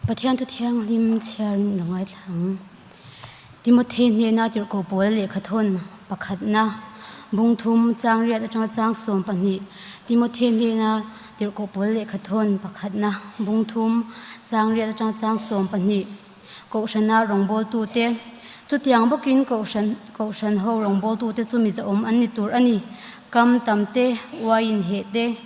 Pathian thu thianghlim chhiarin lo ngaithla ang. Timothy hnena tirhkoh pawl lehkhathawn pakhatna, bung thum, chang riat atanga chang 12 Timothy hnena tirhkoh pawl lehkhathawn pakhatna, bung thum, chang riat atanga chang 12 Kohhrana rawngbawltute, Chutiang bawkin kohhran kohhran ho rawngbawltute chu mizaawm an ni tur a ni. Kam tam te, uaiin heh te,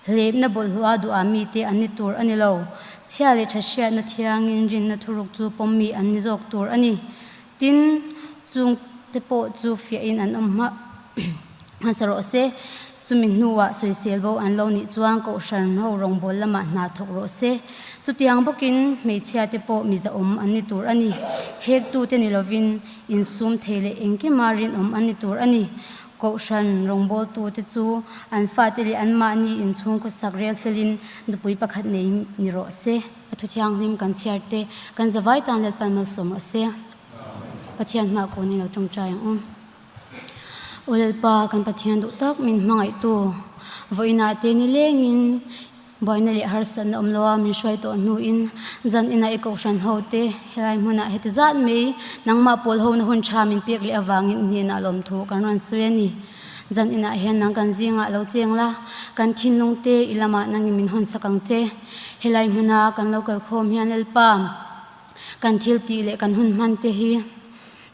hlepna bawlhhlawha duha mite an ni tur a ni lo. Chhia leh tha hriatna thiangin rinna thuruk chu pawm mi an ni zawk tur a ni. Tin, chungte pawh chu fiahin an awm hma hmasa rawh se. Chumi hnuah sawisel bo an lo nih chuan kohhran ho rawngbâwl lamah hna thawk rawh se. Chutiang bawkin hmeichhiate pawh mizaawm an ni tur a ni. Hektute ni lovin insum thei leh engkima rinawm an ni tur a ni. Kohhran rawngbâwltute chu an fate leh anmahni inchhung khawsak rel felin nupui pakhat nei ni rawh se. A thu thianghlim kan chhiar te, kan zavai tan Lalpan malsawm rawh se. Pathian hmah kawnin lo tawngtai ang u. Aw Lalpa, kan Pathian duh tak min hmangaihtu, vawiinah te ni lengin buaina leh harsatna awm loa min hruai tawh hnuin zan inah i kohhran ho te helai hmunah heti zat mai nangmah pawl hona hun tha min pek leh avangin i hnenah lawmthu kan rawn sawi a ni. Zan inah hian nang kan zingah lo cheng la, kan thinlung te i lamah nangin min hawn sak ang che. Helai hmuna kan lo kalkhawm hian Lalpa, kan thil tih leh kan hun hman te hi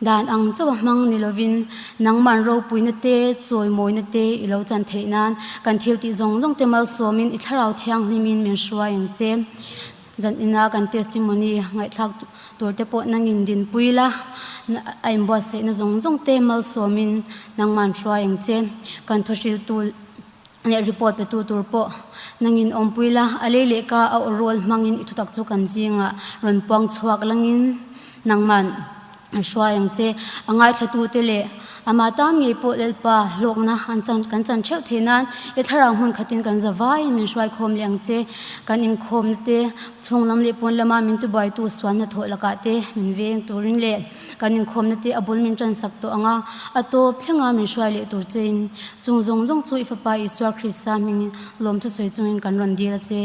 Dan ang chauh a hmang ni lovin nangman ropuina te, chawimawina te i lo chan theih nan kan thil tih zawng zawng te malsawmin i thlarau thianghlimin min hruai ang che. Zan ina kan testimony ngaihthlak tur te pawh nangin dinpui la, a inbuatsaihna zawng zawng te malsawmin nangman hruai ang che. Kan thuhriltu leh report petu tur pawh nangin awmpui la, a lei leh ka a aw rawl hmangin i thutak chu kan zingah rawn puang chhuak langin nangman an hruai ang che. A ngaithlatute leh amah tan ngei pawh Lalpa hlawkna an chan kan chan theuh theih nan i thlarau hmun khatin kan za vaiin min hruai khawm leh ang che. Kan inkhawmna te chhung lam leh pawn lama min tibuaitu sual hnathawh lakah te min veng turin leh Kan inkhawmna te a bul min ṭansak tawh ang a, a tawp thlenga min hruai leh tur chein chung zawng zawng chu i Fapa Isua Krista hmingin lawm chu sawi chungin kan rawn dil a che.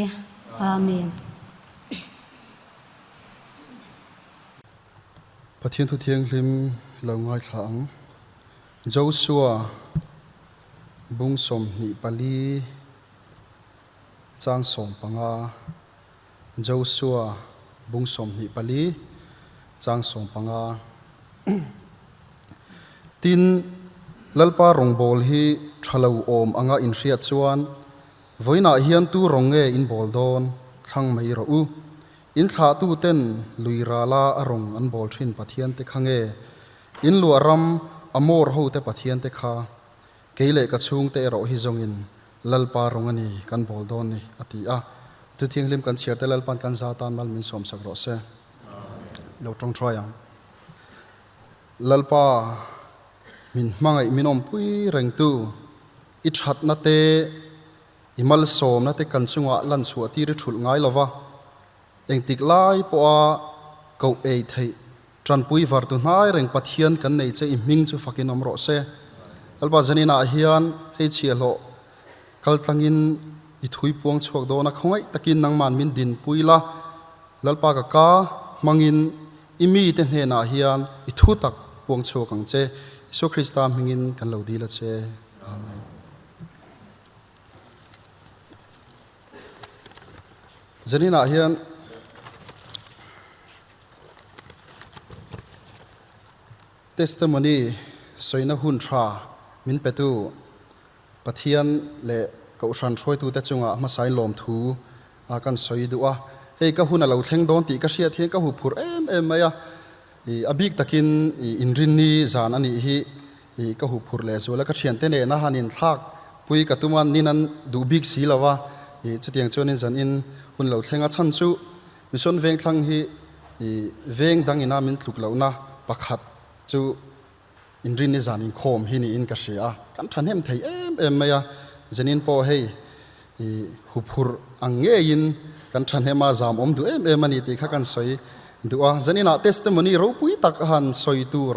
Amen. Pathian Thu Thianghlim lo ngaithla ang. Josua bung 24 chang 15. Josua bung 24 chang 15. Tin, Lalpa rawngbâwl hi ṭha lo awm anga inhriat chuan, Vawiinah hian tu rawng nge in bâwl dâwn thlang mai rawh u. In thlahtuten lui râla a rawng an bâwl ṭhin Pathiante kha nge? In luah ram Amor hote Pathiante kha? Kei leh ka chhungte erawh hi zawngin Lalpa rawng a ni, kan bawl dawn ni, a ti a. Thu thianghlim kan chhiar te Lalpa'n kan za tan mal min sawmsak rawh se. Lo tawngthuai ang. Lalpa, min hmangaih min awmpui rengtu, i thatna te, i malsawmna te kan chungah lan chhuah tir i thulh ngai lova, engtik lai pawha koh ei theih Tanpui vartu hnai reng Pathian kan nei che i hming chu fakin awm rawh se. Lalpa zaninah hian hei chhiahhlawh kal tlangin i thui puang chhuak dawn a, khawngaih takin nangman min dinpui la, Lalpa ka ka hmangin i mite hnenah hian i thu tak puang chhuak ang che. Isua Krista hmingin kan lo dil a che. Amen. Zaninah hian. Testimony sawina hun tha min petu Pathian leh Kohhran hruaitute chungah hmasain lawmthu a kan sawi duh a. Hei ka hun a lo thleng dawn tih ka hriat hian ka huphurh em em mai a. A bik takin inrinni zan a nih hi ka huphurh leh zual a. Ka thiante nena han inthlak pui ka tum a, nin an duh bik si lo a. Chutiang chuanin zanin hun lo thleng a chhan chu Mission Vengthlang hi i veng dang ina min tluk lohna pakhat chu inrinni zan inkhawm hi niin ka hria a, kan thahnem thei em em mai a, Jenin pawh hei i huphurh ang ngeiin kan thahnem a, zam awm duh em em a ni tih kha kan sawi duh a, Jeninah testimony ropui tak a han sawi tur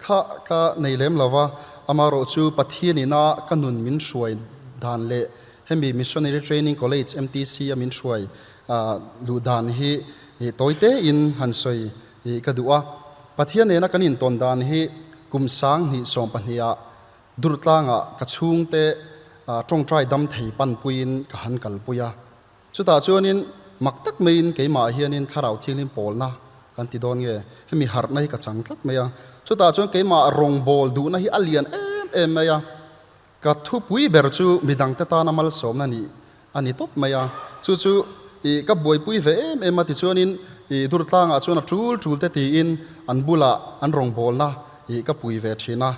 kha ka nei lem lo va, amaherawh chu Pathian ina ka nun min hruai dan leh hemi Missionary Training College, MTC, a min hruai luh dan hi tawi tein han sawi ka duh a. Pathian nena kan intawn dan hi kum 2012 ah Durtlangah ka chhungte tawngtai dam thei panpuiin ka han kalpui a. Chutah chuanin mak tak maiin keimah hianin Thlarau Thianghlim pawlna kan ti dawn nge, hemi harhna hi ka chang tlat mai a. Chutah chuan keimah rawngbâwl duhna hi a lian em em mai a. Ka thupui ber chu midangte tana malsawmna nih a ni tawp mai a. Chu chu ih ka buaipui ve em em a tichuanin ih Durtlangah chuan a tul tul te tiin an bulah an rawngbawlna ih ka pui ve thin a.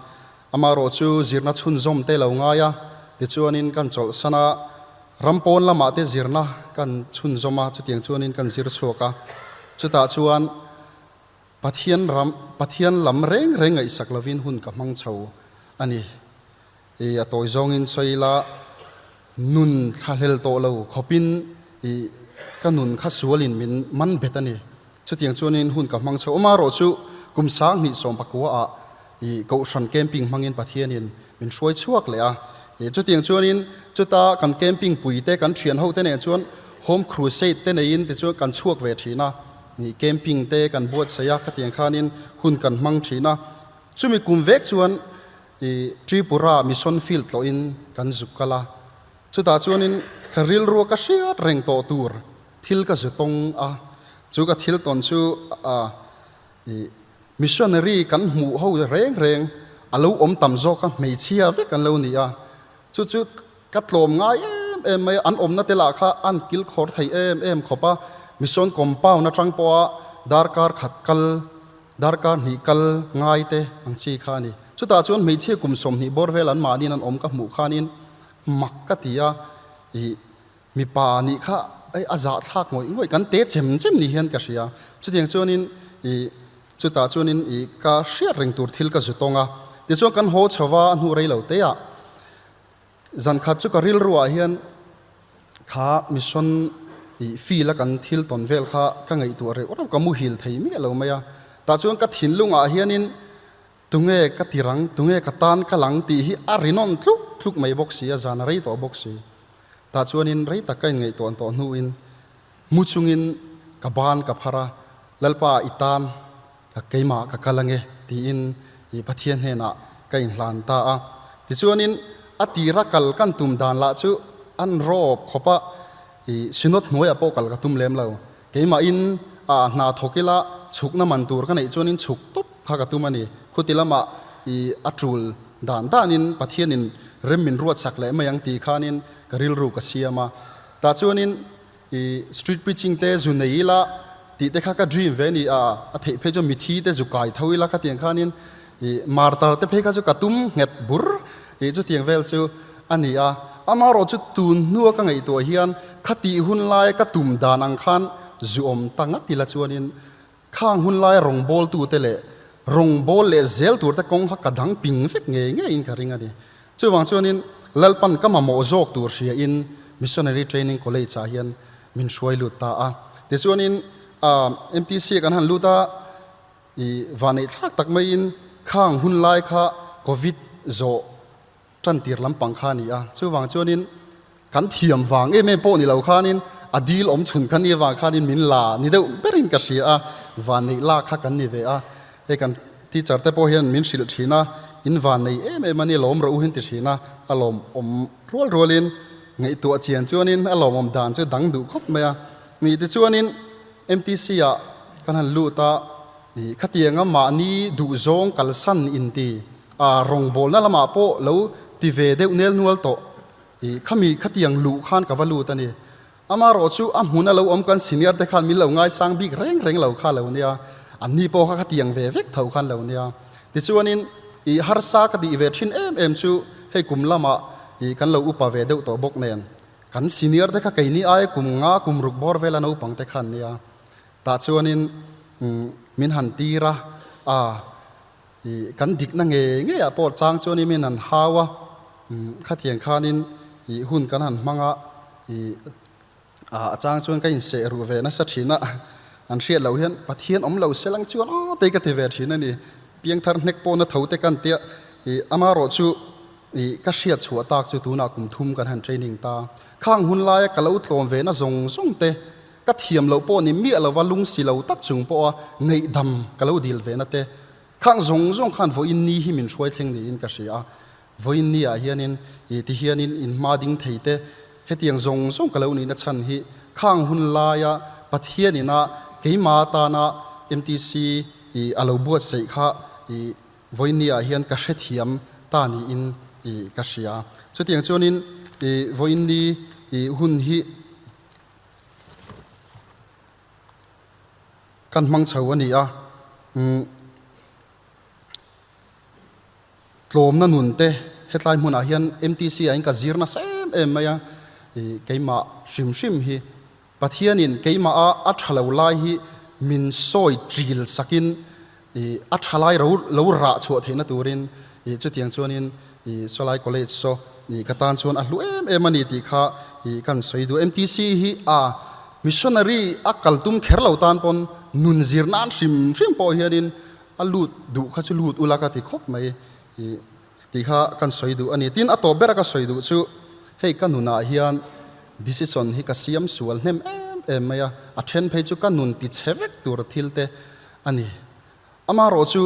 Amaherawhchu zirna chhunzawm te lo ngai a, tichuanin kan chawlhsan a, ram pawn lamah te zirna kan chhunzawm a, chutiang chuanin kan zir chhuak a. Chutah chuan Pathian ram, Pathian lam reng reng ngaihsak lovin hun ka hmang chho a ni. I a tawi zawngin sawi ila, nun thlahlel tawh lo khawpin i ka nun kha sualin min man bet a ni. Chutiang chuanin hun ka hmang chho. Amaherawh chu kum 2019 ah i Kohhran camping hmangin Pathianin min hruai chhuak leh a. I chutiang chuanin chuta kan camping pui te, kan thian ho te nen chuan home crusade te neiin tichuan kan chhuak ve thin a. Ni camping te kan buatsaih a, khatiang khanin hun kan hmang thin a. Chumi kum vek chuan i Tripura mission field tlawhin kan zuk kal a. Chutah chuanin ka rilrua ka hriat reng tawh tur thil ka zu tawng a. Chu ka thil tawn chu a i missionary kan hmuh ho reng reng a lo awm tam zawk a, hmeichhia vek an lo ni a. Chu chu Ka tlawm ngai em em mai a, an awmna te lah kha an kil khawr thei em em khawp a, mission compound atang pawha darkar khat kal, darkar hnih kal ngai te ang chi kha a ni. Chutah chuan hmeichhia kum 20 bawr vel an mahniin an awm ka hmuh khanin mak ka ti a, ih mipa nih kha ei a zahthlak ngawih ngawih kan te chem chem ni hian ka hria. Chutiang chuanin ih chutah chuanin ih ka hriat reng tur thil ka zu tawng a, tichuan kan haw chho va a hnu rei lo te ah, Zan khat chu ka rilruah hian kha mission ih field a kan thil tawn vel kha ka ngaihtuah reuh reuh, ka muhil thei miah lo mai a. Tah chuan ka thinlungah hianin tunge ka tirang, tunge ka tan ka lang tih hi a rinawn tluk tluk mai bawk si a, zan a rei tawh bawk si. Tah chuanin rei tak ka inngaihtuah tawh hnuin mu chungin ka ban ka phar a, Lalpa i tan Ka keimah ka kal ange tiin i Pathian hnenah ka inhlan ta a. Tichuanin a tira kal kan tum dan lah chu an rawp khawp a, i Synod hnuaiah pawh kal ka tum lem lo. Keimahin a hna thawk ila chhukna man tur ka neih chuanin chhuk tawp kha ka tum a ni. Khuti lamah i a tul dan danin Pathianin rem min ruatsak leh mai ang ti khanin ka rilru ka siam a. Tah chuanin I street preaching te zu nei ila tih te kha ka dream ve a ni a, a theih phei chuan mithi te zu kai tho ila khatiang khanin i martar te phei kha chu ka tum nghet bur i chutiang vel chu a ni a. Amaherawh chu tun hnua ka ngaihtuah hian khatih hun lai ka tum dan ang khan zu awm ta ngat ila chuanin Khang hun lai rawngbawltute leh rawngbâwl leh zel turte kawng kha ka dang ping vek ngei ngeiin ka ring a ni. Chuvang chuanin Lalpan ka mamawh zawk tur hriain Missionary Training College-ah hian min hruai lut ta a. Tichuanin MTC-ah kan han lut a, i vaneihthlak tak maiin khang hun lai kha Covid zawh Tantir lampang kha a ni a, chuvang chuanin kan thiam vang em em pawh ni lo khanin a dil awm chhun kha ni avang khanin min la ni deuh berin ka hria a, vanneih lak kha kan ni ve a, hei kan teacher te pawh hian min hrilh thin a, in vannei em em a ni lawm rawh u hin ti thin a, a lawmawm rual rualin ngaihtuah chian chuanin a lawmawm dan chu dang duh khawp mai a, ni tichuanin MTC ah kan han lut a, Ih, khatianga mahni duhzawng kalsan inti a rawngbawlna lamah pawh lo ti ve deuh nel nual tawh. Ih, khami khatiang luh khan ka va lut a ni. Amaherawh chu a hmun a lo awm kan senior te khan min lo ngaisang bik reng reng lo kha lo nia. Anni pawh kha khatiang ve vek tho khan lo nia. Tichuanin, ih, harsa ka tih ve thin em em chu hei kum lamah ih kan lo upa ve deuh tawh bawk nen. Kan senior te kha keini aia kum nga kum ruk bawr vela naupang te khan nia. Tah chuanin min han tir a, a i kan dikna ngei ngeiah pawh chang chuanin min han hau a, khatiang khanin i hun kan han hmang a, i a chang chuan ka inseh ruh ve nasa thin a, an hriat loh hian Pathian awm lo se lang chuan aw tei ka ti ve thin a ni, piangthar hnek pawhna tho te kan tia, i amaherawh chu i ka hriat chhuah tak chu tunah kum thum kan han training ta, khang hun laia ka lo tlawm ve na zawng zawng te. Ka thiam loh pawh ni miah lova lung si lo tak chung pawha ngaihdam ka lo dil ve na te khang zawng zawng khan vawiin ni hi min hruai thleng niin ka hria a. Vawiin ni ah hianin ih ti hianin in hma ding thei te hetiang zawng zawng ka lo nihna chhan hi khang hun laia Pathian ina keima tana MTC ih a lo buatsaih kha ih vawiin ni ah hian ka hrethiam ta niin ih ka hria. Chutiang chuanin ih vawiin ni ih hun hi Kan hmang chho a ni a, umm tlawmna nun te hetlai hmunah hian MTC ah in ka zir nasa em em mai a, ih keimah hrim hrim hi Pathianin keimah a a tha lo lai hi min sawi ṭil sakin ih a tha lai ro lo rah chhuah theihna turin ih chutiang chuanin ih sawlai college saw ih ka tan chuan a hlu em em a ni tih kha ih kan sawi duh. MTC hi a missionary a kal tum kher lo tan pawn nun zir nan hrim hrim pawh hianin a lut duh kha chu lut ula ka ti khawp mai ih tih kha kan sawi duh a ni. Tin a tawp bera ka sawi duh chu hei ka nunah hian decision hi ka siam sual hnem em em mai a, a then phei chu ka nun ti chhe vek tur thil te a ni. Amaherawh chu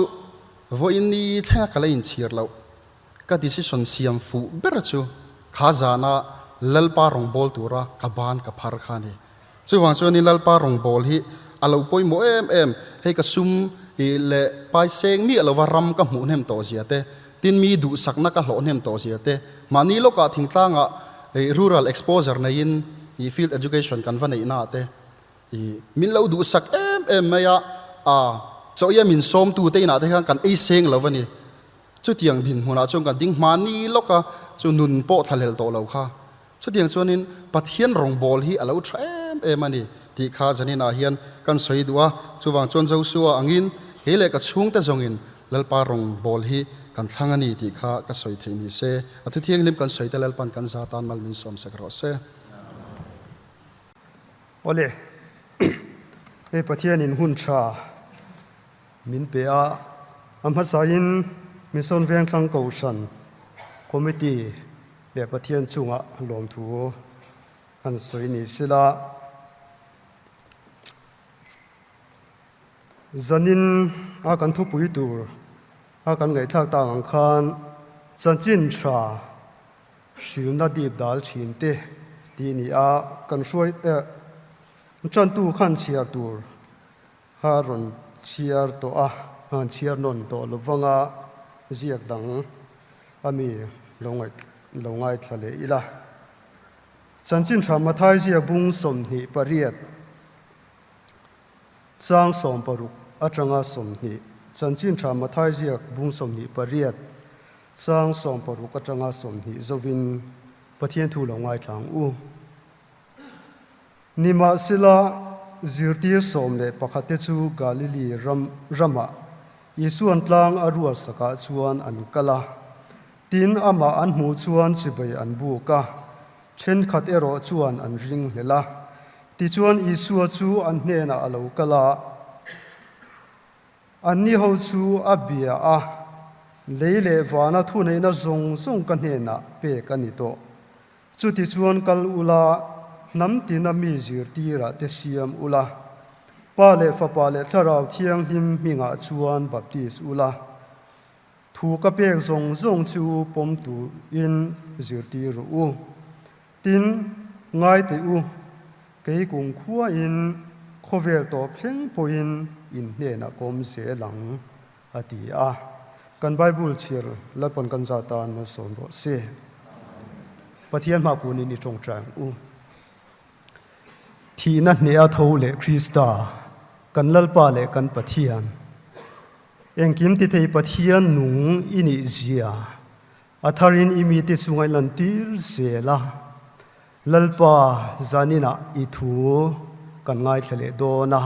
vawiin ni thlenga ka la inchhir loh, ka decision siam fuh ber chu kha zana Lalpa rawngbâwl tura ka ban ka phar kha a ni. Chuvang chuanin Lalpa rawngbâwl hi a lo pawimawh em em, hei ka sum leh paiseng miah lova ram ka hmuh hnem tawh zia te, tin mi duhsakna ka hlawh hnem tawh zia te, mahni lawkah thingtlangah rural exposure neiin field education kan va neihnaah te, I min lo duhsak em em mai a, a chawia min sawmtu te inah te khan kan ei seng lo a ni. Chutiang dinhmunah chuan kan ding hmani lawk a, chu nun pawh thlahlel tawh lo kha. Chutiang chuanin Pathian rawngbâwl hi a lo ṭha em em a ni tih kha zaninah hian kan sawi duh a. Chuvang chuan Joshua angin kei leh ka chhungte zawngin Lalpa rawngbâwl hi kan thlang a ni tih kha ka sawi theih ni se. A thuthianghlim kan sawi te Lalpan kan za tan mal min sawmsak rawh se. Awle, hei Pathianin hun tha min pe a, a hmasain Mission Vengthlang Kohhran Committee leh Pathian chungah lawmthu kan sawi ni sila. Zanin a kan thupui tur a kan ngaihthlak tak ang khan chanchin tha Hrilna dip dal thin te tih ni a, kan hruai eh tantu khan chhiar tur a rawn chhiar tawh a, han chhiar nawn tawh lo vanga ziak dang a mi lo ngaih lo ngaithla leh ila. Chanchin tha Mathai ziak bung 28 chang 60 atanga 20 Chanchin tha Mathai ziak bung 28 Chang 60 atanga 20 zovin Pathian thu lo ngaithlang u. Nimahsela, zirtir 11 te chu Galili ram ramah Isuan tlang a ruat sakah chuan an kal a. Tin, amah an hmuh chuan chibai an buk a, thenkhat erawh chuan an ring hlel a. Tichuan Isua chu an hnenah a lo kal a. Anni ho chu a bia a, Lei leh vana thuneihna zawng zawng ka hnenah pek a ni tawh. Chuti chuan kal ula, hnam tina mi zirtirah te siam ula, Pa leh Fapa leh Thlarau Thianghlim hmingah chuan baptis ula, thu ka pek zawng zawng chu pawm turin zirtir rawh u. Tin, ngai teh u, kei kum khuain khawvel tawp thleng pawhin in hnenah kawm zel ang, a ti a. Kan Bible chhiar Lalpawn kan za tan malsawm rawh se. Pathian hma kunin i tawngtai ang u. Thihna hneh a tho leh Krista, kan Lalpa leh kan Pathian, engkim tithei Pathian nung i nih zia A tharin i mite chu ngaihlantir zel a, Lalpa zaninah i thu kan ngaithla leh dawn a.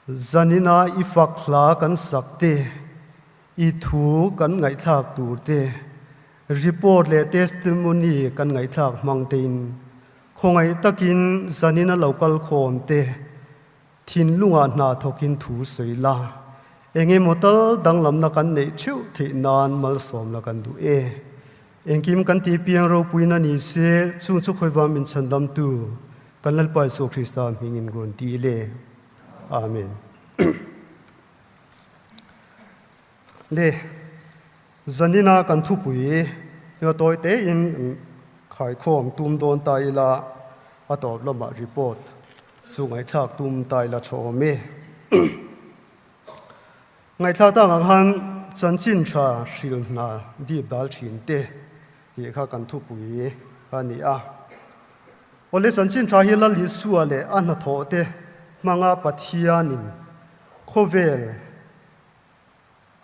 Zaninah i fak hla kan sak te, i thu kan ngaihthlak tur te, report leh testimony kan ngaihthlak hmang tein khawngaih takin zanina lo kal khawm te, Thinlungah hna thawkin thu sawi la, eng emaw tal danglamna kan neih theuh theih nan malsawmna kan duh e. Engkim kan tih piang ropuina ni se, chung chu khawiva min chhandamtu. Kan Lalpa Isua Krista hmingin rawn ti le. Amen. Le zanina kan thupui yo tawi te in khaikhawm tum dawn ta ila a tawp lamah report chu ngaihthlak tum ta ila tha awm e. Ngaihthlak tak ang khan chanchin tha hril hna dip dal thin te tih kha kan thupui a ni a. Awle chanchin tha hi Lal Isua leh a hnathawh te hmanga Pathianin khawvel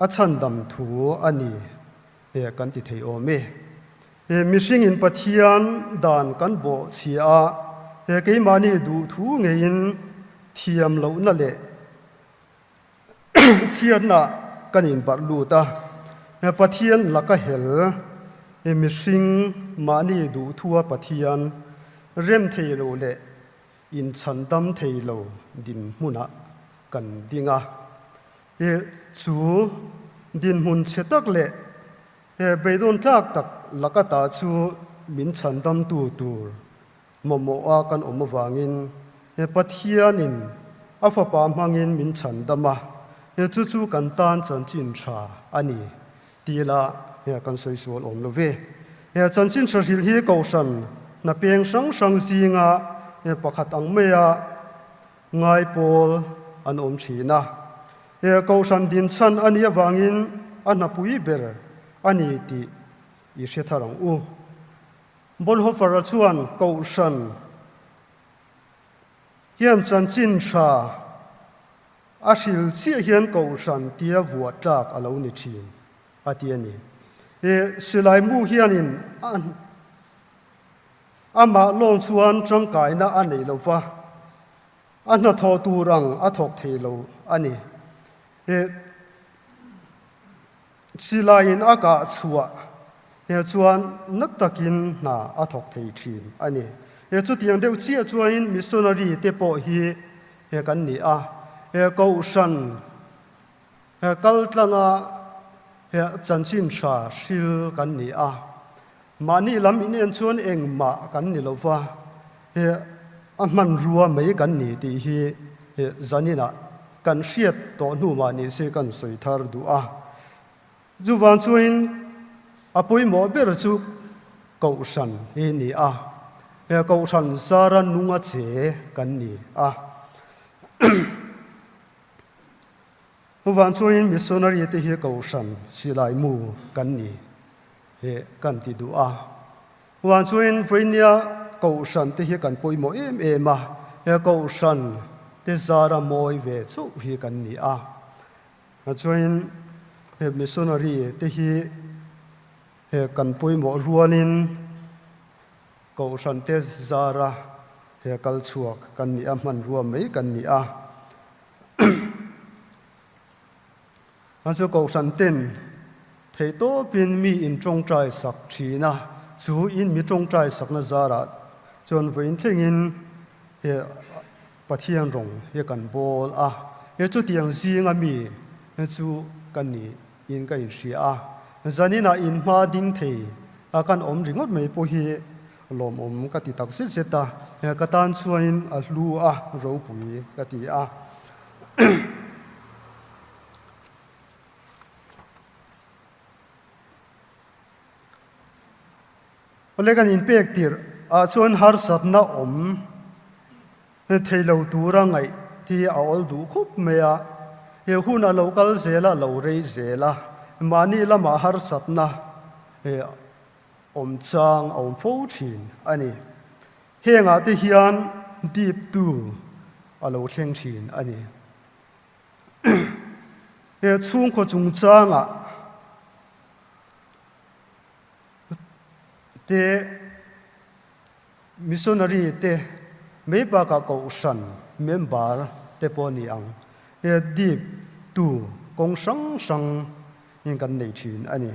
a chhandam thu a ni eh kan ti thei awm e. He mihringin Pathian dan kan bawh chhia a, he keimahni duhthu ngeiin thiam lohna leh Chhiatna kan inbarh lut a, Pathian laka hel i mihring mahni duhthua Pathian rem thei lo leh inchhandam thei lo dinhmunah kan ding a. I chu dinhmun chhe tak leh beidawn tlak tak laka ta chu min chhandamtu tur Mamawha kan awm avangin he Pathianin a Fapa hmangin min chhandam a, he chu chu kan tan chanchin tha a ni tih lah he kan sawi sual awm lo ve. He chanchin tha hrilh hi Kohhran hna peng hrang hrang zinga he pakhat ang maia ngai pawl an awm thin a. He Kohhran dinchhan a nih avangin a hnapui ber a ni tih i hre thar ang u. Bonhoeffer-a chuan Kohhran hian chanchin tha a hril chiah hian Kohhran tia vuah tlak a lo ni thin, a ti a ni. He silai mu hianin amah lawng chuan tangkaina a nei lo va, a hnathawh tur ang a thawk thei lo a ni. He Silaiin a kah chhuah he chuan na takin hna a thawk thei thin a ni. He chutiang deuh chiah chuanin missionary te pawh hi he kan ni a, he kohhran he kal tlanga he chanchin tha hril kan ni a. Mahni lam inen chuan engmah kan ni lo va, he a hmanrua mai kan ni tih hi he zaninah kan hriat tawh hnu mah ni se kan sawi thar duh a. Chuvang chuain a pawimawh ber chu Kohhran hi ni a, he Kohhran zara nunga che kan ni a. Chuvang chuain missionary te hi Kohhran silai mu kan ni hi kan ti duh a. Chuvang chuain vawinia Kohhran te hi kan pawimawh em em a, he Kohhran te zara mawi ve chauh hi kan ni a. Chuain he missionary te hi he kan pawimawh rualin Kohhran te zara he kal chhuak kan ni a, hmanrua mai kan ni a. A chu Kohhran ten theihtawpin mi in tawngtai sak thin a, chu in mi tawngtai sakna zarah chuan vawiin thlengin he Pathian rawng hi kan bawl a, he chutiang zinga mi chu ka ni in ka inhria a, zaninah in hma ding thei a kan awm ringawt mai pawh hi lawmawm ka ti tak zet zet a, ka tan chuanin a hlu a ropui ka ti a. Awle kan inpek tirh ah chuan harsatna awm thei lo tura ngaih hi a awl duh khup mai a, he hun a lo kal zel a, lo rei zel a, mahni lamah harsatna awm chang a awm fo thin a ni. Hengah te hian diptu a lo thleng thin a ni. He chhungkaw chungchangah te missionary te mai bakah kohhran member te pawh a ni ang. He dip tu kawng hrang hrang in kan nei thin a ni.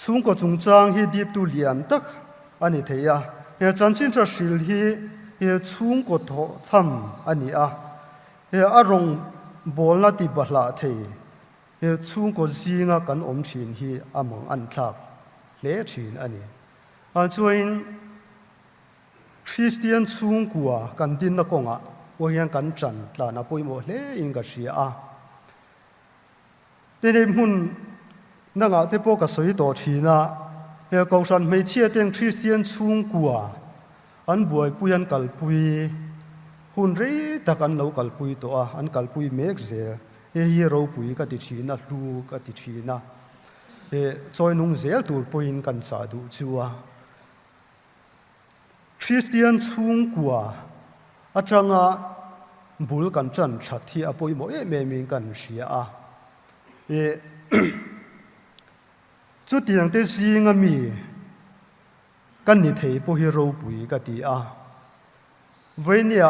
Chhungkaw chungchang hi diptu lian tak a ni thei a, he chanchin tha hril hi he chhungkaw thawh tham a ni a, he a rawng bawlna ti bahlah thei he chhungkaw zinga kan awm thin hi a mang an thlak hle thin a ni. Chuain. Kristian chhungkua kan dinna kawngah pawh hian kan ṭan tlan a pawimawh hle in ka hria a. Tinei hmun dangah te pawh ka sawi tawh ṭhin a, he Kohhran hmeichhia ten Kristian chhungkua an buaipui an kalpui hun rei tak an lo kalpui tawh a, an kalpui mek zel. Hei hi ropui ka ti ṭhin a, hlu ka ti ṭhin a, he chawi nung zel tur pawhin kan chah duh chu a. Kristian chhungkua atanga bul kan tan that hi a pawimawh em em in kan hria a. E Chutiang te zinga mi ka ni thei pawh hi ropui ka ti a. Vawinia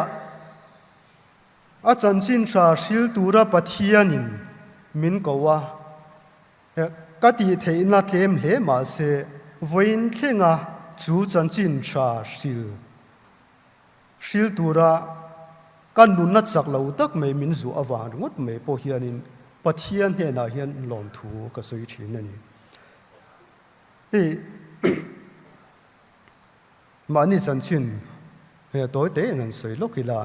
a chanchin tha hril tura Pathianin min ko a. Ka tih theihna tlem hle mah se, vawiin thlenga chu chanchin tha hril hril tura ka nunna chak lo tak mai min zuah avang ringawt mai pawh hianin Pathian hnenah hian lawmthu ka sawi thin a ni. Hei mahni chanchin tawi tein an sawi lawk ila.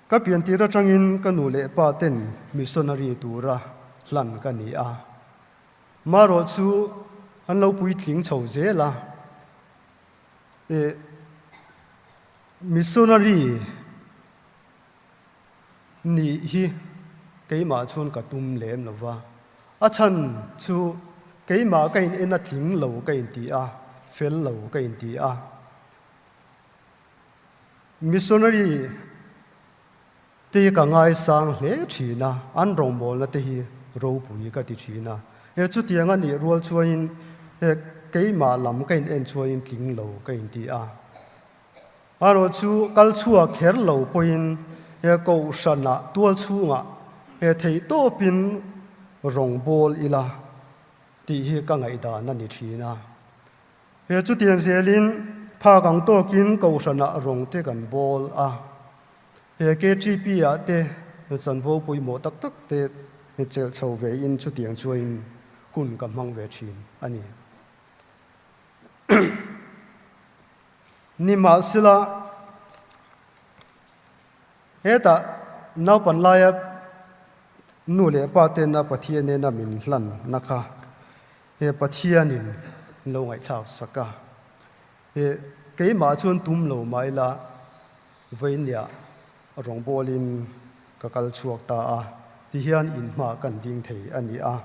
Ka piantir atangin ka nu leh pa ten missionary tura hlan ka ni a. Marawh chu an lo puitling chho zel a. E missionary nih hi keimah chuan ka tum lem lo va. A chhan chu keimah ka in en a tling lo ka inti a, fel lo ka inti a. Missionary te hi ka ngaisang hle thin a, an rawngbawlna te hi ropui ka ti thin a. He chutiang a nih rual chuanin he keimah lam ka in en chuanin tling lo ka inti a. Erawh chu kal chhuak kher lo pawhin he kohhranah tual chhungah he theihtawpin rawngbâwl ila tih hi ka ngaihdan a ni thin a. He chutiang zelin phak ang tawkin Kohhranah rawng te kan bawl a, he KTP ah te chanvo pawimawh tak tak te chelh chho ve in chutiang chuain hun ka hmang ve thin a ni. Nimahsela, hetah naupan laia nu leh pa tena Pathian nena min hlan na kha He Pathianin lo ngaihthlak sak a, he keimah chuan tum lo mah ila vawinia rawngbawlin ka kal chhuak ta a, tihian inhma kan ding thei a ni a.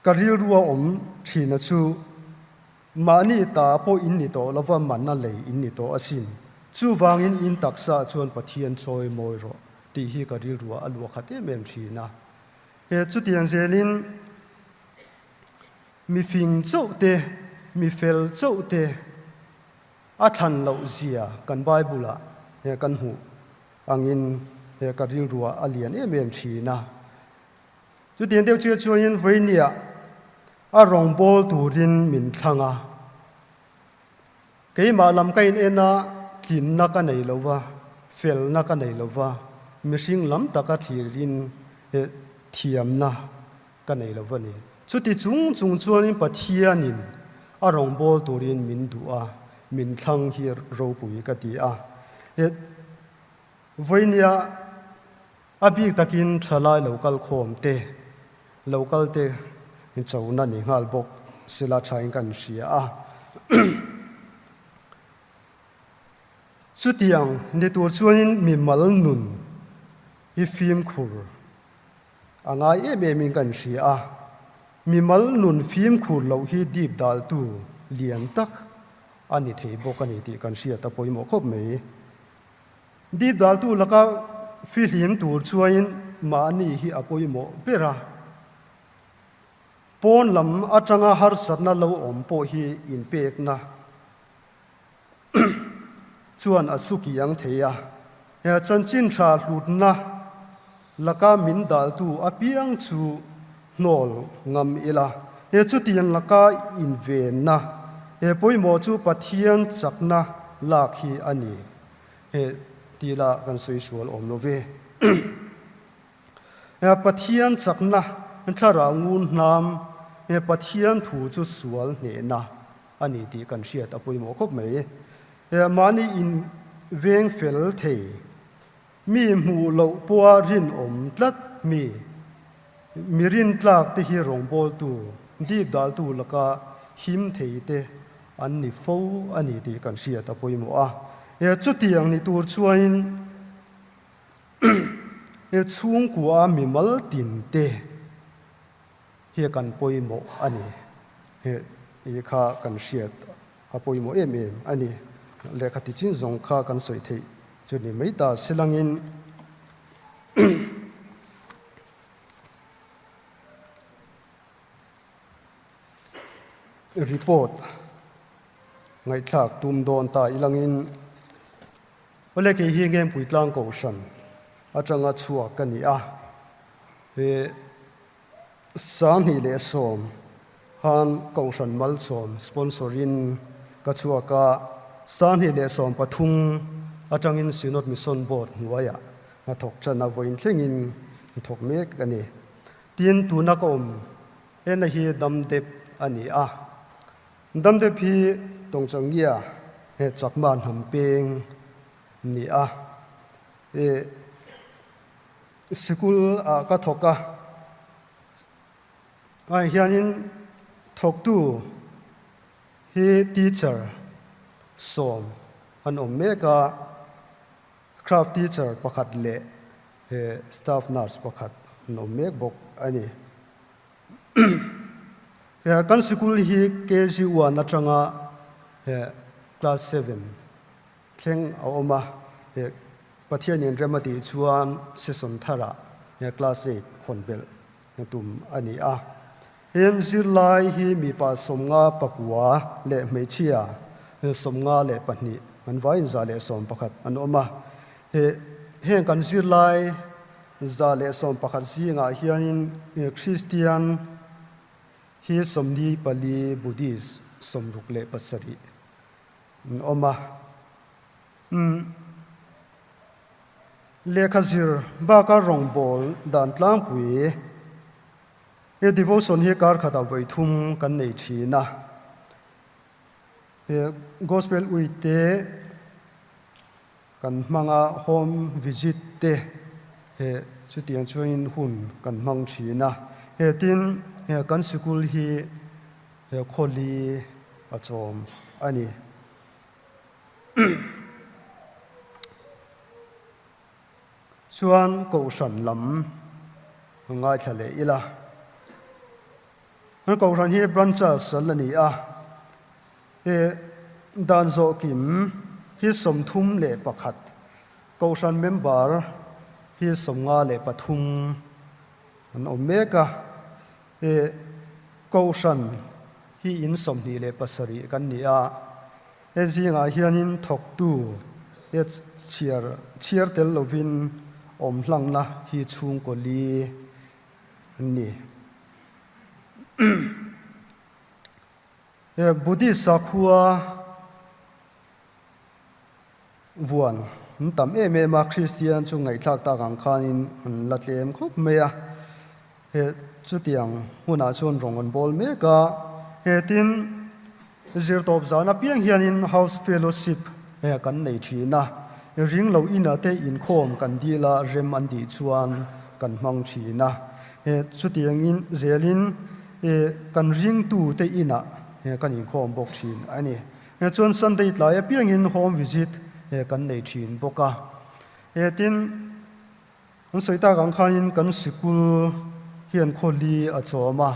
Ka rilrua awm thina chu Mahni ta pawh in ni tawh lova manna lei in ni tawh asin. Chuvangin in taksa chuan Pathian chawi mawi rawh tih hi ka rilruah a luah khat em em thin a. He chutiang zelin mi fing chauh te, mi fel chauh te a thlan loh zia kan Bible-ah he kan hmuh angin he ka rilruah a lian em em thin a. Chutiang deuh chiah chuanin vawinia a rawngbâwl turin min thlang a. Keimah lam ka in en a, tlinna ka nei lo va, felna ka nei lo va, mihring lam taka thlirin thiamna ka nei lo va ni. Chuti chung chung chuanin Pathianin a rawngbâwl turin min duh a, min thlang hi ropui ka ti a. Vawinia A bik takin thalai lo kal khawm te, lo kal te chona ni nghal bawk sila thain kan hria a. Chutiang ni tur chuanin mimal nun hi fimkhur a ngai em emin kan hria a. Mimal nun fimkhur loh hi dip daltu lian tak a ni thei bawk a ni tih kan hriat a pawimawh khawp mai. Dip daltu laka fihlim tur chuain mahni hi a pawimawh ber a. Pawn lam atanga harsatna lo awm pawh hi inpekna chuan a sukiang thei a. Chanchin tha hlutna laka min daltu apiang chu hnawl ngam ila. He chutiang laka invenna he pawimawh chu Pathian chakna lak hi a ni. He ti la kan sawi sual awm lo ve. Pathian chakna Thlarau ngun hnam Pathian thu chu sual hnehna a ni tih kan hriat a pawimawh khawp mai. Mahni in veng fel thei, mi hmuh loh pawha rinawm tlat mi, mi rintlak te hi rawngbawltu, dip daltu laka him thei te an ni fo a ni tih kan hriat a pawimawh a. Chutiang ni tur chuanin chhungkua mimal tinte hi kan pawimawh a ni. He kha kan hriat a pawimawh em em a ni. Lehkha ti chin zawng kha kan sawi theih chu ni mai ta silangin Report ngaihthlak tum dawn ta ilangin Awle kei hi Ngengpui tlang kohhran atanga chhuak ka ni a, he 2010 khan kohhran malsawm sponsor in ka chhuak a, 2013 atangin Synod Mission Board hnuaiah hnathawk tan a vawiin thlengin hnathawk mek a ni. Tin, tuna ka awm Hena hi Damdep a ni a. Damdep hi Tawngchangia he Chakma hnam peng ni a. E sikul ah ka thawk a. Ah hianin thawktu hi teacher sawm an awm mek a. Craft teacher pakhat leh staff nurse pakhat an awm mek bawk a ni. Kan sikul hi KG1 atanga class 7 thleng a awm a, Pathianin rem a tih chuan session tharah class 8 hawn belh tum a ni a. Heng zirlai hi mipa 59 leh hmeichhia 52 an vaiin 111 an awm a. Heng kan zirlai 111 zingah hianin Kristian hi 44, Buddhist 67 an awm a. Lehkha zir baka rawngbâwl dan tlangpui. He devotion hi kar khatah vawi thum kan nei thin a. He Gospel uite kan hmang a, home visit te he chutiang chuanin hun kan hmang thin a. He tin he kan sikul hi he khawli a chawm a ni. Chuan Kohhran lam ngaithla leh ila. Kan Kohhran hi branches an la ni a, he dan zawh kim hi 31, Kohhran member hi 53 an awm mek a, he Kohhran hi in 27 kan ni a. He zingah hianin thawktu he chhiar chhiar tel lovin awm hlangna hi chhungkaw li an ni. He Buddhist sakhua vuan an tam em em a, Kristian chu ngaihthlak tak ang khanin an la tlem khawp mai a. He chutiang hmunah chuan rawng an bawl mek a, he tin zirtawp zan apiang hianin House Fellowship kan nei thin a, ring lo inah te inkhawm kan dil a, rem an tih chuan kan hmang thin a. He chutiangin zelin kan ringtu te inah kan inkhawm bawk thin a ni. Chuan Sunday tlai apiangin home visit kan nei thin bawk a. He tin. An sawi tak ang khanin kan sikul hian khaw li a chawm a,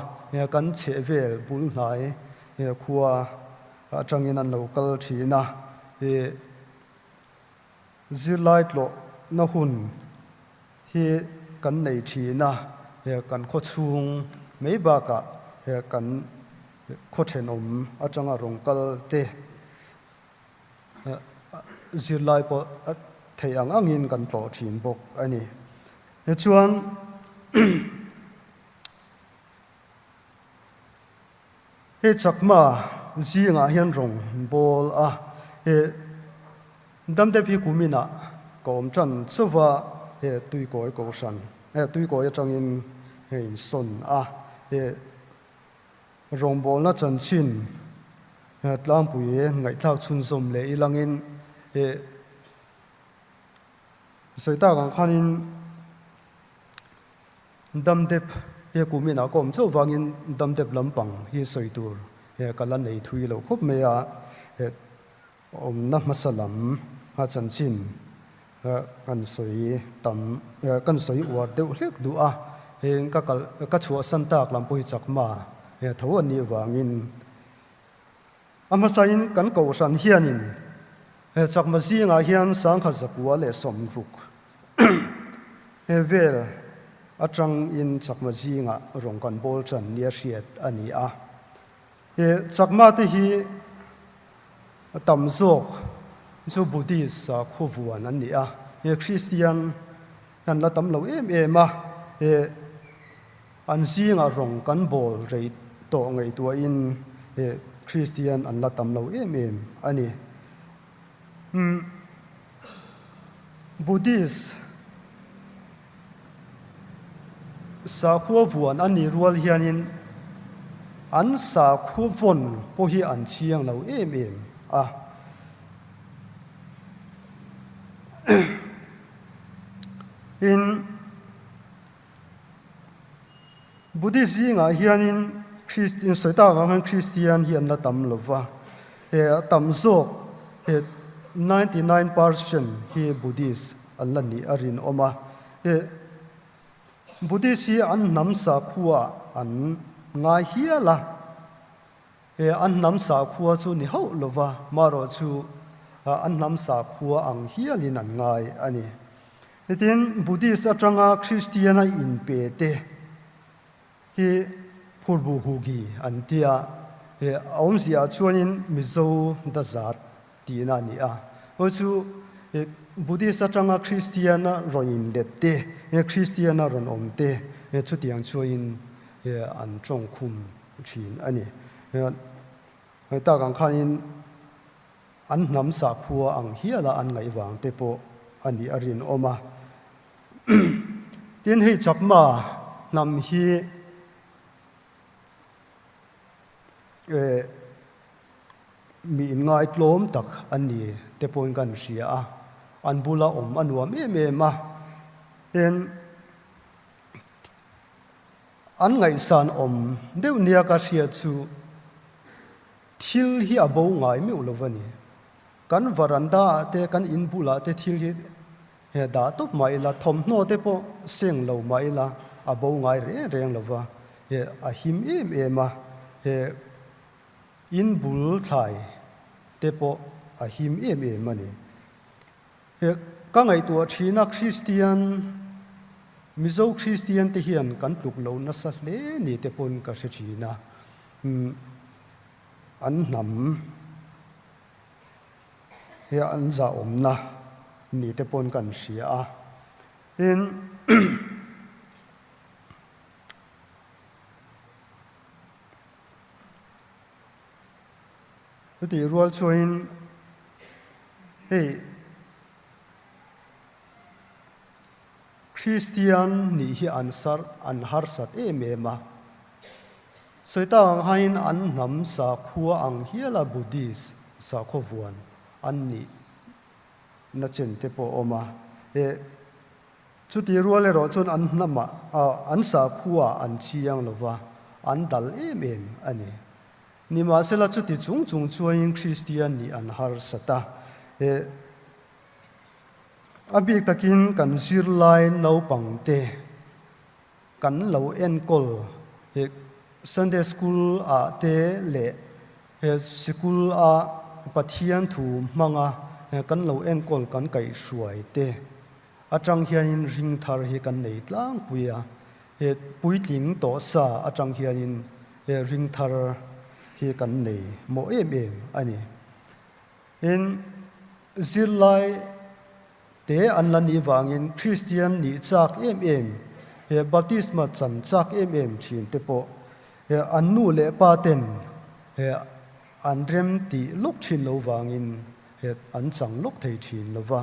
kan chhehvel bul hnai khua atangin an lo kal thin a, zirlai tlawhna hun hi kan nei thin a, kan khaw chhung mai bakah kan khaw thenawm atanga rawn kal te. Zirlai pawh a theih ang angin kan tlawh thin bawk a ni. Tichuan hei chakma zingah hian rawng bawl a, he damdep hi kuminah ka awm tan chauh va, he tuikawi kohhran, he tuikawi atangin. insawn a, rawngbawlna chanchin tlangpui ngaihthlak chhunzawm leh ilangin sawi tak ang khanin Damdep he kum inah ka awm chauh vangin Damdep lampang hi sawi tur ka la nei thui lo khawp mai a, awmna hmasa lam a chanchin kan sawi tam kan sawi uar deuh hlek duh a, heng ka kal ka chhuahsan tak lam pawh hi chakma tho a nih vangin a hmasain kan kohhran hianin he chakma zingah hian sangkhat zakua leh sawmruk he vel atangin chakma zingah rawn kan bawl tan nia hriat a ni a. He chakma te hi tam zawk chu Buddhist sakhaw vuan an ni a, he Christian an la tam lo em em a, he an zingah rawng kan bawl rei tawh ngaihtuahin he Christian an la tam lo em em a ni. Buddhist Sakhua vuan a nih rual hianin an sakhua vawn pawh hi an chiang lo em em a. In Buddhist zingah hianin Christian sawi tak ang hian Christian hi an la tam lo va, he a tam zawk he 99% hi Buddhist an la nih a rinawm a. He Buddhist hi an hnam sakhua an ngai hial a, he an hnam sakhua chu ni hauh lo va, marawh chu an hnam sakhua ang hialin an ngai a ni. Tin, Buddhist atanga Christian-a inpe te hi Phurbu Hugi an ti a, he a awmziah chuanin Mizo dazat tihna a ni a. Aw chu he Buddhist atanga Christian-a rawn inlet te, he Christian-a rawn awm te he chutiang chuanin he an tawngkhum thin a ni. He tak ang khanin An hnam sakhua ang hiala an ngaih vang te pawh a nih a rinawm a. Tin, hei Chakma hnam hi mi inngaitlawm tak an ni te pawhin kan hria a, an bula awm a nuam em em a. Tin, an ngaihsan awm deuh nia ka hriat chu, Thil hi a bo ngai meuh lo a ni. Kan varanda ah te, kan in bulah te thil hi he dah tawp mah ila, thawmhnaw te pawh seng lo mah ila a bo ngai reng reng lo va, he a him em em a, he in bul thlai te pawh a him em em a ni. He ka ngaihtuah thin a Kristian, Mizo Kristian te hian kan tluk lo nasa hle ni te pawn ka hre thin a. An hnam hi an zahawmna ni te pawn kan hria a. Tin, chutih rual chuanin hei Kristian nih hi an sarh an harsat em em a. Sawi tak ang hain an hnam sakhua ang hiala Buddhist sakhaw vuan an nih na chen te pawh a awm a. E Chuti rual erawh chuan an hnamah an sakhua an chiang lo va, an dal em em a ni. Nimahsela chuti chung chung chuanin Kristian nih an harsat a. E A bik takin kan zirlai naupangte kan lo enkawl he Sunday School ah te leh he sikul a Pathian thu hmanga kan lo enkawl kan kaihhruai te atang hianin ring thar hi kan nei tlangpui a, he puitling tawh sa atang hianin he ring thar hi kan nei mawh em em a ni. Tin, zirlai te an la nih vangin Kristian nih chak em em, he baptisma chan chak em em thin te pawh he an nu leh pa ten he an rem tih lawk thin lo vangin he an chang lawk thei thin lo va,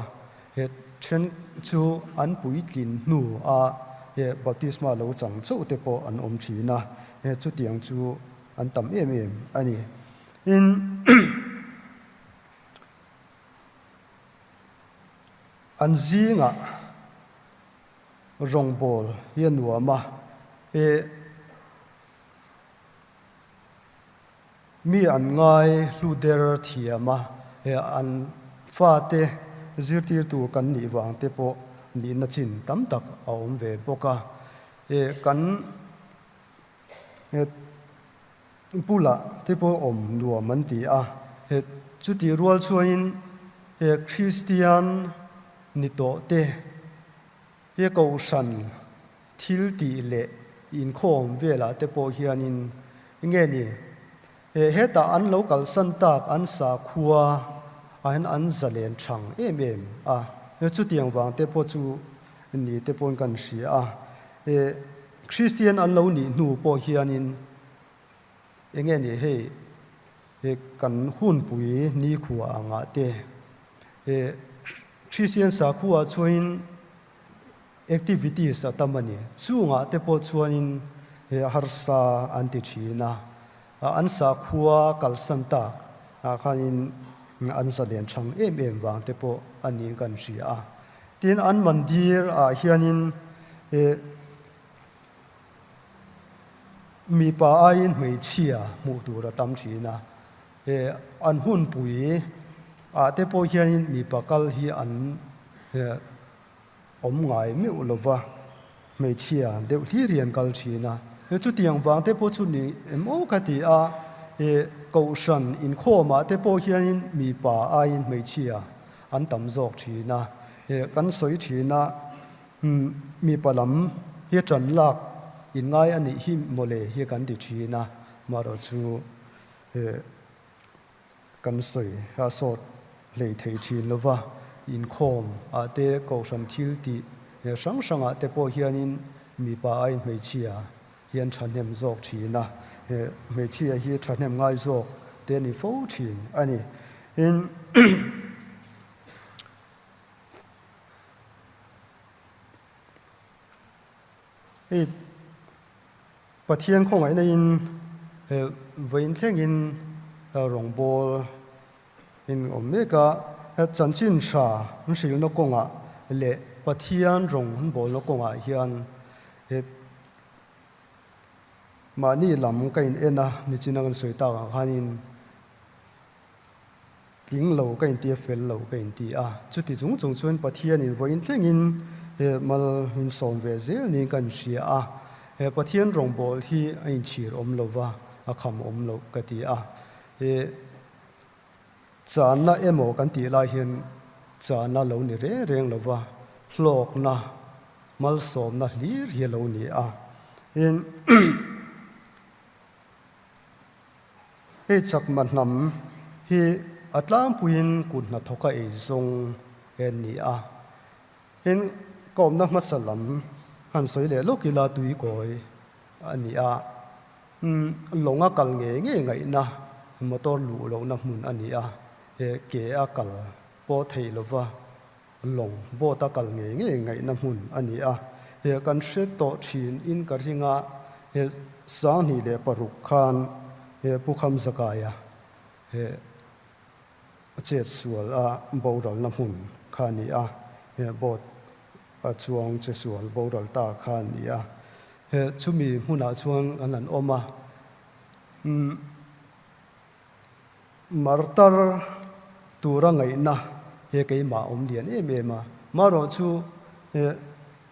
he then chu an puitlin hnu a. Baptisma lo chang chauh te pawh an awm thin a, chutiang chu an tam em em a ni. In an zingah rawngbawl hi a nuam a, Mi an ngai hlu der thiam a, an fate zirtirtu kan nih vang te pawh nihna chin tam tak a awm ve bawk a. Kan bulah te pawh awm nuam an ti a, chutih rual chuanin Kristian ni tawh te He Kohhran thil tih leh inkhawm velah te pawh hianin nge ni hetah an lo kalsan tak an sakhua ah hian an zalen thang em em a, chutiang vang te pawh chu ni te pawhin kan hria a. Kristian an lo nih hnu pawh hianin enge ni hei kan hunpui nikhua angah te Kristian sakhua chuanin activities a tam a ni. Chungah te pawh chuanin harsa an ti thin a, an sakhua kalsan tak ah khanin an zalen thang em em vang te pawh a niin kan hria a. Tin, an mandir ah hianin mipa aiin hmeichhia hmuh tur a tam thin a. He an hunpui ah te pawh hianin mipa kal hi an awm ngai meuh lo va, hmeichhia deuh hlir hi an kal thin a. Chutiang vang te pawh chu ni em aw ka ti a, he kohhran inkhawm ah te pawh hianin mipa aiin hmeichhia an tam zawk thin a. He kan sawi thin a, mipa lam hi tan lak inngai a nih hi mawle hi kan ti thin a, marawhchu Kan sawi a sawt hlei thei thin lova, inkhawm ah te kohhran thil tih hrang hrang ah te pawh hianin mipa aiin hmeichhia hian thahnem zawk thin a, hmeichhia hi thahnem ngai zawk te a ni fo thin a ni. In Hei Pathian khawngaihna in vawiin thlengin rawngbawl in awm mek a, chanchin tha an hrilhna kawngah leh Pathian rawng an bawlna kawngah hian mahni lam ka in en a, nichina kan sawi tak ang khanin Tling lo ka inti a, fel lo ka inti a. Chuti chung chung chuan Pathianin vawiin thlengin he mal min sawm ve zel niin ka inhria a. He Pathian rawngbâwl hi a inchhir awm lo va, a kham awm lo ka ti a. He chânna emaw kan tih lai hian chânna lo ni reng reng lo va, hlâwkna, malsawmna hlir hi a lo ni a. Tin. Hei chakma hnam hi a tlangpuiin kut hnathawka ei zawng en ni a. Tin, ka awmna hmasa lam han sawi leh lawk ila tuikawi a ni a. Lawng a kal ngei ngei ngaihna motor luh lohna hmun a ni a, ke a kal pawh theih lova Lawng boat a kal ngei ngei ngaihna hmun a ni a, he kan hre tawh thin in ka ring a, he 2006 khan he Pu Khamzakaia he chet sual a boralna hmun kha a ni a, he boat a chuang che sual boral ta kha a ni a, he chumi hmunah chuan kan han awm a, umm. Martar tura ngaihna he keimah awm lian em em a. Marawh chu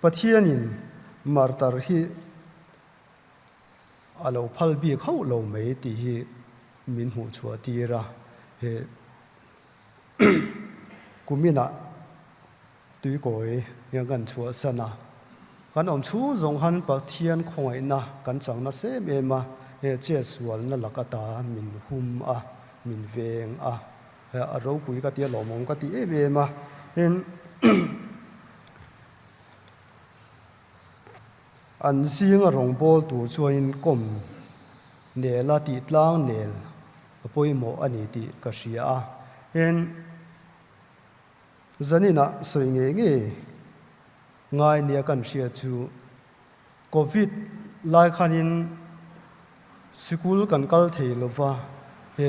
Pathianin martar hi a lo phal bik hauh lo mai tih hi min hmuh chhuah tir a. He kuminah Tuikawi hian kan chhuahsan a, kan awm chhung zawng khan Pathian khawngaihna kan chang nasa em em a, he chetsualna lak ata min hum a, min veng a, a ropui ka ti a, lawmawm ka ti em em a, tin an zinga rawngbâwl tur chuanin kawm nêla tih tlang nêl a pawimawh a ni tih ka hria a, tin. Zaninah sawi ngei ngei ngai nia kan hria chu. Covid lai khanin sikul kan kal thei lova, he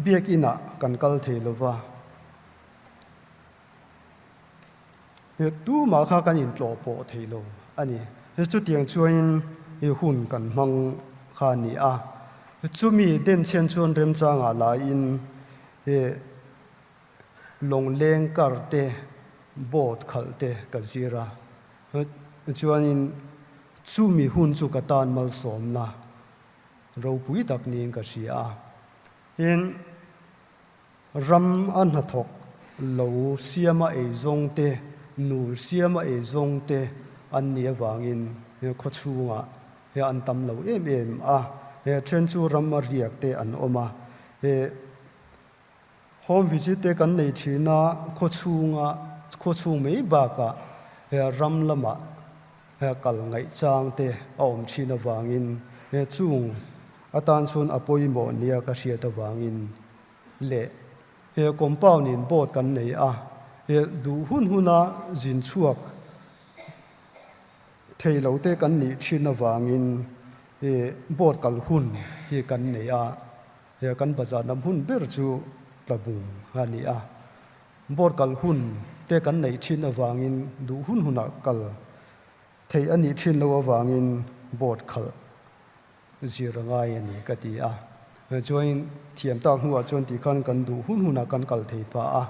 biakinah kan kal thei lova, he tumah kha kan intlawh pawh thei lo a ni. Chutiang chuanin he hun kan hmang kha a ni a. Chumi denchhen chuan remchangah laiin he Lawngleng kar te, boat khalh te ka zir a, chuanin chumi hun chu ka tan malsawmna ropui tak niin ka hria a. Tin, ram a hnathawk lo siama eizawng te, nul siama eizawng te an nih avangin khawchhungah he an tam lo em em a, he then chu ram a riak te an awm a, he Home visit te kan nei thin a, khawchhunga khawchhung mai bakah he ram lamah he kal ngaih chang te a awm thin avangin he chung atan chuan a pawimawh nia ka hriat avangin leh he compound in boat kan nei a, he duh hun huna zin chhuak thei lo te kan nih thin avangin he boat kal hun hi kan nei a. He kan bazar lam hun ber chu tlabung a ni a, board kal hun te kan neih thin avangin duh hun hunah kal theih a nih thin loh avangin board khalh zir a ngai a ni ka ti a. Chuanin thiam tak hnuah chuan ti khan kan duh hun hunah kan kal thei pah a,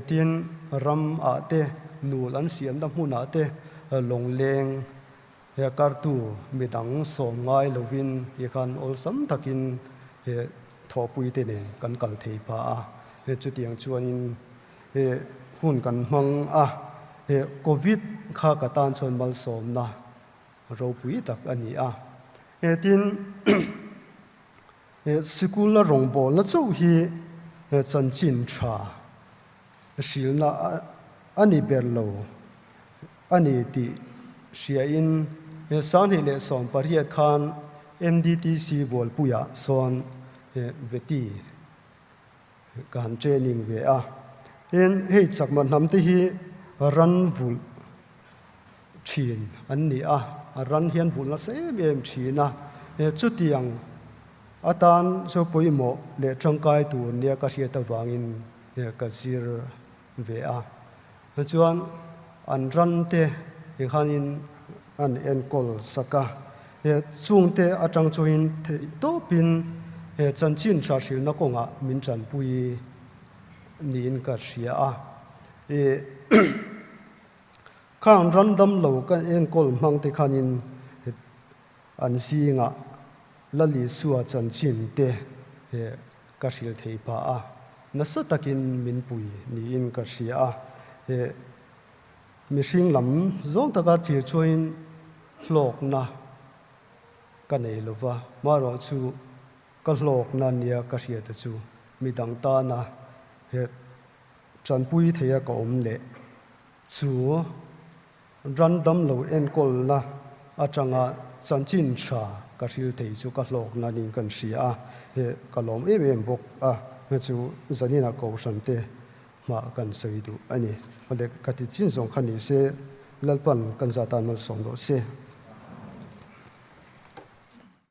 tin ram ah te nul an siamna hmunah te lawngleng He kartu midang sawm ngai lovin ti khan awlsam takin he thawhpuite nen kan kal thei pah a, he chutiang chuanin he hun kan hmang a, he Covid kha ka tan chuan malsawmna ropui tak a ni a. He tin he sikul a rawngbawlna chauh hi he chanchin tha hrilna a ni ber lo. A ni tih hriain he 2018 khan MDTC Bualpuiah sawn Veti ka han training ve a. Tin, hei chakma hnam te hi ran vulh thin an ni a, a ran hian vulh nasa em em thin a. Chutiang atan chu pawimawh leh tangkai tur nia ka hriat avangin ka zir ve a. Chuan an ran te hi khanin an enkawl sak a, he chungte atang chuhin theih tawpin he chanchin tha hrilhna kawngah min tanpui niin ka hria a. Ih khang ran dam lo kan enkawl hmang te khanin an zingah Lalisua chanchin te he ka hrilh thei pah a, nasa takin min pui niin ka hria a, he mihring lam zawng taka thlir chuain hlawkna ka nei lo va, marawh chu ka hlawkna nia ka hriata chu midang tana he tanpui theia ka awm leh chu Ran damlo enkawlna atanga chanchin tha ka hril thei chu ka hlawkna niin kan hria a, he ka lawm em em bawk a, hna chu zanina kohhran te hmah kan sawi duh a ni. Awle ka ti chin zawng kha ni se, Lalpan kan zah tan malsawm rawh se.